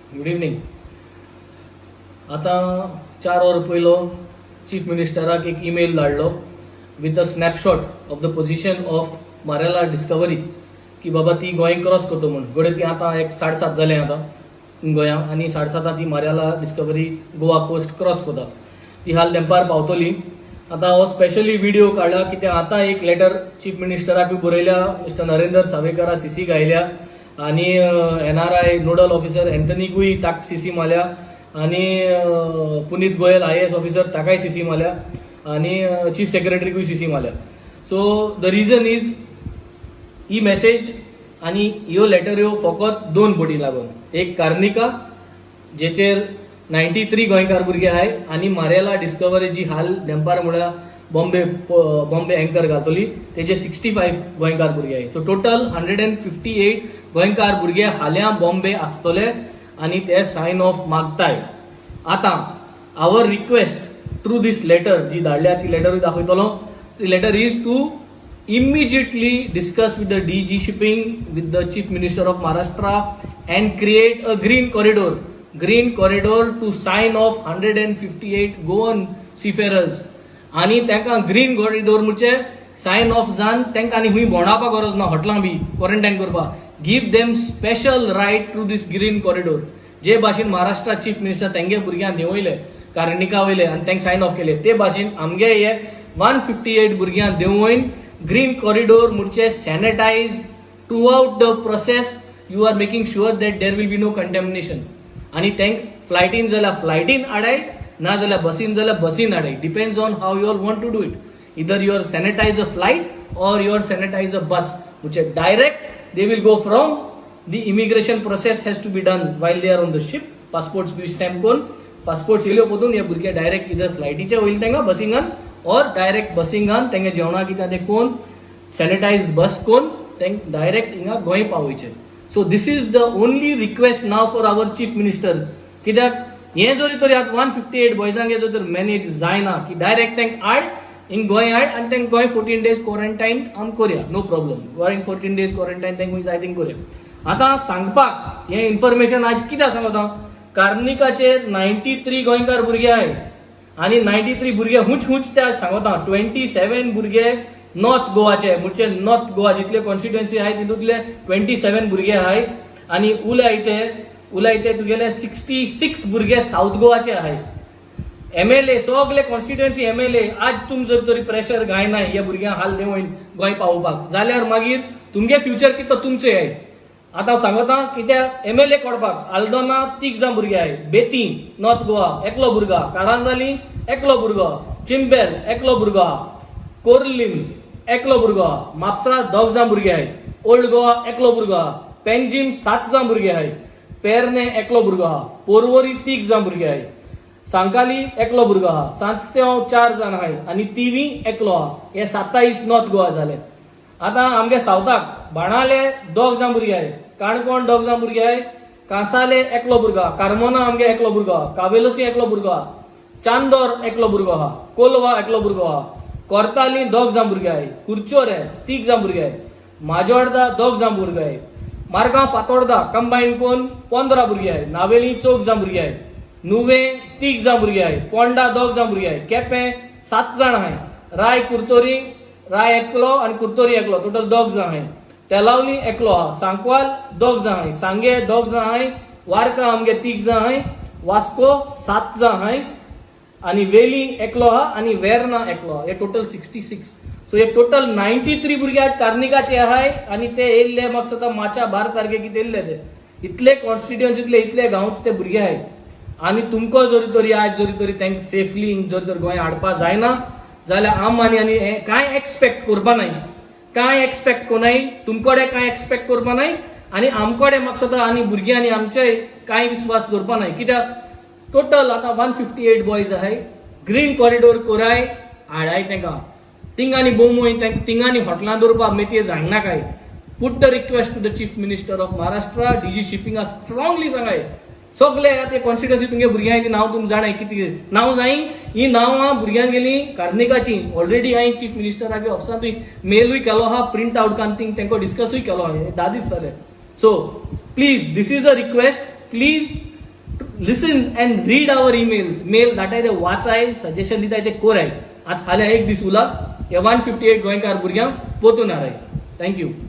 Good evening. आतां 4 वर पयलो चीफ मिनिस्टराक एक ईमेल धाडलो with the snapshot of the position of Marella Discovery, की बाबा ती गोंय क्रॉस करता म्हूण. घडये ती आतां एक 7:30 जालें आतां गोंया आनी 7:30 ती मार्याला डिस्कवरी गोवा कोस्ट क्रॉस करता. ती हाल तेंपार पावतली. आतां हो स्पेशली व्हिडिओ काडला कित्याक आतां एक लेटर चीफ मिनिस्टराक बी बरयल्या, मिस्टर नरेंद्र सावेकरा सीसी घायल्या आनी एनआरआय नोडल ऑफिसर एन्थनीकूय ताक सीसी मारल्या आनी पुनीत गोयल आयएएस ऑफिसर ताकाय सीसी मारल्या आनी चीफ सेक्रेटरीकूय सीसी मारल्या. So the region is he message आनी ह्यो लेटऱ्यो फकत दोन बोटी लागून, एक कार्निका जेचेर 93 गोंयकार भुरगे आहाय आनी मारेला डिस्कवरी जी हाल देंपार म्हळ्यार बॉम्बे बॉम्बे एंकर घालतली, तेजे 65 गोंयकार भुरगे आहाय. सो टोटल 158 गोंयकार भुरगे हाल्यां बॉम्बे आसतले आनी ते सायन ऑफ मागताय. आतां our request through this letter जी धाडल्या, ती लेटरूय दाखयतलो. ती letter is to immediately discuss with the DG Shipping, with the Chief Minister of Maharashtra and create a green corridor. Green corridor to sign off 158 Goan seafarers. आणि तांकां green corridor म्हणजे sign of जावन तांकां आनी हुंय भोंवडावपा गरज ना, हॉटलां बी quarantine करपाक. Give them special right through this green corridor. जे भाशेन महाराष्ट्रा चीफ मिनिस्टर तेंगे भुरग्यांक देंवयले कार्निका वयले आनी तांकां सायन ऑफ केले, ते भाशेन आमगे हे 158 भुरग्यांक देंवोवन ग्रीन कॉरिडोर म्हणजे sanitized throughout the process, you are making sure that there will be no contamination. आणि तांक फ्लायटीन जाल्यार फ्लायटीन हाडाय, ना जाल्यार बसीन जाल्यार बसीन हाडाय. Depends on how you all want to do it. Either you are sanitize a flight or you are sanitize a bus, म्हणजे direct they will go from the immigration process has to be done while they are on the ship. Passports B stamp करून passports येयल्यो पोतून हे भुरगे direct इधर फ्लायटीचे वयले तांकां बसिंगान or direct बसिंगान तेंगे जेवणा कितें तें कोण सॅनिटायज बस कोण तेंक डायरेक्ट हिंगा Goa पावयचे. So this is the only request now for our Chief Minister, कित्याक हें जरी तर आतां 158 बॉयजांक जर तर मॅनेज जायना की डायरेक्ट तेंक हाड हिंग गोंय हाड आनी तेंक गोंय 14 डेज क्वॉरंटायन आम करया, no problem. Goa 14 days quarantine तेंक खंय जाय थिंग करया. आतां सांगपाक हें इन्फॉर्मेशन आज कित्याक सांगता, कार्निकाचेर 93 गोंयकार भुरगे आहाय आनी 93 भुरगे हुच हुच ते आज सांगता. 27 भुरगे नॉर्थ गोवाचे, म्हणजे नॉर्थ गोवा जितले कॉन्स्टिट्युएन्सी आहाय तितूंतले 27 भुरगे आहाय आनी उलय ते तुगेले 66 भुरगे साऊथ गोवाचे आहाय. एमएलए सगले कॉन्स्टिट्युएन्सी एमएलए, आज तुम जर तरी प्रेशर घायनाय ह्या भुरग्यांक हाल देंवोन गोंय पावोवपाक जाल्यार मागीर तुमगे फ्युचर कितें तुमचें आहाय. आतां हांव सांगता कित्याक एमएलए कोडपाक आल्दोना तीग जाण भुरगे आहाय, बेती नॉर्थ गोवा एकलो भुरगो आहा, कारांजाली एकलो भुरगो आहा, चिंबेल एकलो भुरगो आहा, कोर्लीम एकलो भुरगो आहा, म्हापसा दोग जाण भुरगे आहाय, ओल्ड गोवा एकलो भुरगो आहा, पेंजीम सात जाण भुरगे आहाय, पेरणे एकलो भुरगो आहा, पोरवरी तीग जाण भुरगे आहाय, सांकाली एकलो भुरगो आहा, सांतस्तेव चार जाण आहाय आनी तिवी एकलो आहा. हे 27 नॉर्थ गोवा जाले. आतां आमगे सावथाक बाणाले दोग जाण भुरगे आहाय, काणकोण दोग जाण भुरगे आहाय, कांसाले एकलो भुरगो आहा, कार्मोना आमगे एकलो भुरगो आहा, कावेलोसी एकलो भुरगो आहा, चांदोर एकलो भुरगो आहा, कोलवा एकलो भुरगो आहा, कोर्ताली दोग जाण भुरगे आहाय, कुरचोरे तीग जाण भुरगे आहाय, माजोर्डा दोग जाण भुरगे आहाय, मारगांव फातोर्डा कंबायन कोन 15 भुरगे आहाय, नावेली चौग जाण भुरगे आहाय, नुवे तीग जाण भुरगे आहाय, पोंडा दोग जाण भुरगे आहाय, केपें सात जाण आहाय, राय कुर्तोरी राय एकलो आनी कुर्तोरी एकलो, टोटल दोग जाण आहाय, तेलावली एकलो आहा, सांकवाल दोग जाण आहाय, सांगे दोग जाण आहाय, वार्का आमगे तीग जाण आहाय, वास्को सात जाण आहाय आनी वेली एकलो आहा आनी वेर्ना एकलो आहा. हे टोटल 66. सो हे टोटल 93 भुरगे आज कार्निकाचे आहाय आनी ते येयल्ले म्हाका दिसता मार्चा 12 तारखेक कितें येयल्ले ते. इतले कॉन्स्टिट्युएन्सीतले इतले गांवचे ते भुरगे आहाय आनी तुमकां जरी तरी आज जरी तरी तांकां सेफली जर तर गोंय हाडपा जायना जाल्यार आम आनी आनी हें कांय एक्सपेक्ट करपा नाय, कांय एक्सपेक्ट कोनाय, तुमकडे कांय एक्सपेक्ट करपा नाय आनी आमकडे म्हाका दिसता आनी भुरग्यांनी आमचे कांय विस्वास दवरपा नाय, कित्याक टोटल आतां 158 बॉयज आहाय. ग्रीन कॉरिडोर कोराय हाडाय तांकां तिंगांनी बोमोय, तिंगांनी हॉटलां दवरपा मेथये जायना काय. Put the request to the Chief Minister of Maharashtra, DG शिपिंगाक स्ट्रॉंगली सांगाय. सगळे आतां कॉन्स्टिट्युएन्सी तुमगे भुरग्यांक ती नांव तुमी जाणाय कितें नांव जाय. ही नांवां भुरग्यांक गेली कार्निकाची. ऑलरेडी हांवें चीफ मिनिस्टराक ऑफिसांतूय मेलूय केलो आहा, प्रिंट आवट काडून थिंग तांकां डिस्कसूय केलो आहा. 10 दीस जाले. So please, this is a request, please. Listen and read our emails. Mail धाडाय ते वाचाय, सजेशन दिताय ते कोराय. आतां फाल्यां एक दीस उरला, हे 158 गोंयकार भुरग्यांक पोतून हाराय. Thank you.